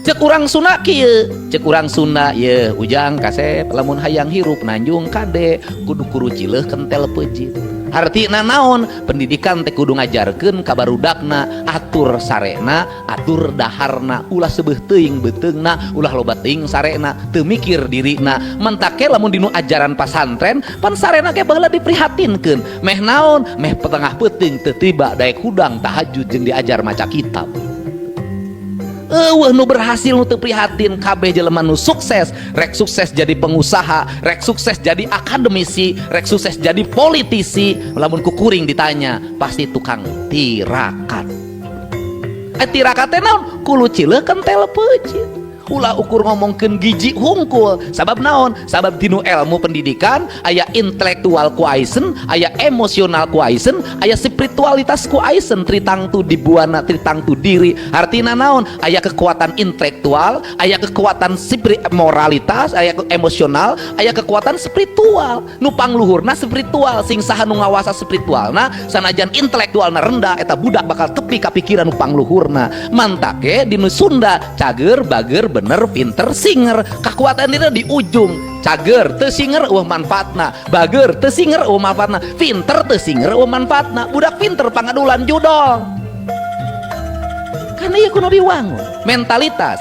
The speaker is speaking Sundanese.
Cek urang Sunda kieu, cek urang Sunda ye, ujang kasep, lamun hayang hirup nanjung kade kudu kurucileuh kentel peujeut. Hartina naon? Pendidikan teh kudu ngajarkeun ka barudakna atur sarena, atur daharna, ulah seubeuh teuing beuteungna, ulah loba teuing sarena, teu mikir dirina. Mentake lamun dinu ajaran pasantren pan sarena ge baheula diprihatinkeun, meh naon, meh petengah peuting teu tiba daek hudang tahajud jeung diajar maca kitab. Eueuh nu berhasil nu teu prihatin. Kabeh jelema nu sukses, rek sukses jadi pengusaha, rek sukses jadi akademisi, rek sukses jadi politisi, lamun ku kuring ditanya pasti tukang tirakat. Tirakat teh naon? Kulu cileuh kentel peucit. Ulah ukur ngomongkeun gizi hungkul. Sabab naon? Sabab dinu ilmu pendidikan aya intelektual quotient, aya emosional quotient, aya spiritualitas quotient, tritangtu dibuana, tritangtu diri. Artina naon? Aya kekuatan intelektual, aya kekuatan moralitas, aya emosional, aya kekuatan spiritual. Nu pangluhurna spiritual. Sing saha nu ngawasa spiritualna, sanajan intelektualna rendah, eta budak bakal tepi ka pikiran nu pangluhurna. Mantake dinu Sunda cager, bager, bener, pinter, singer. Kekuatan diri di ujung. Cager teu singer eueuh manfaatna, bager teu singer eueuh manfaatna, pinter teu singer eueuh manfaatna. Budak pinter pangadulan judol. Karena ieu kudu diwangun mentalitas.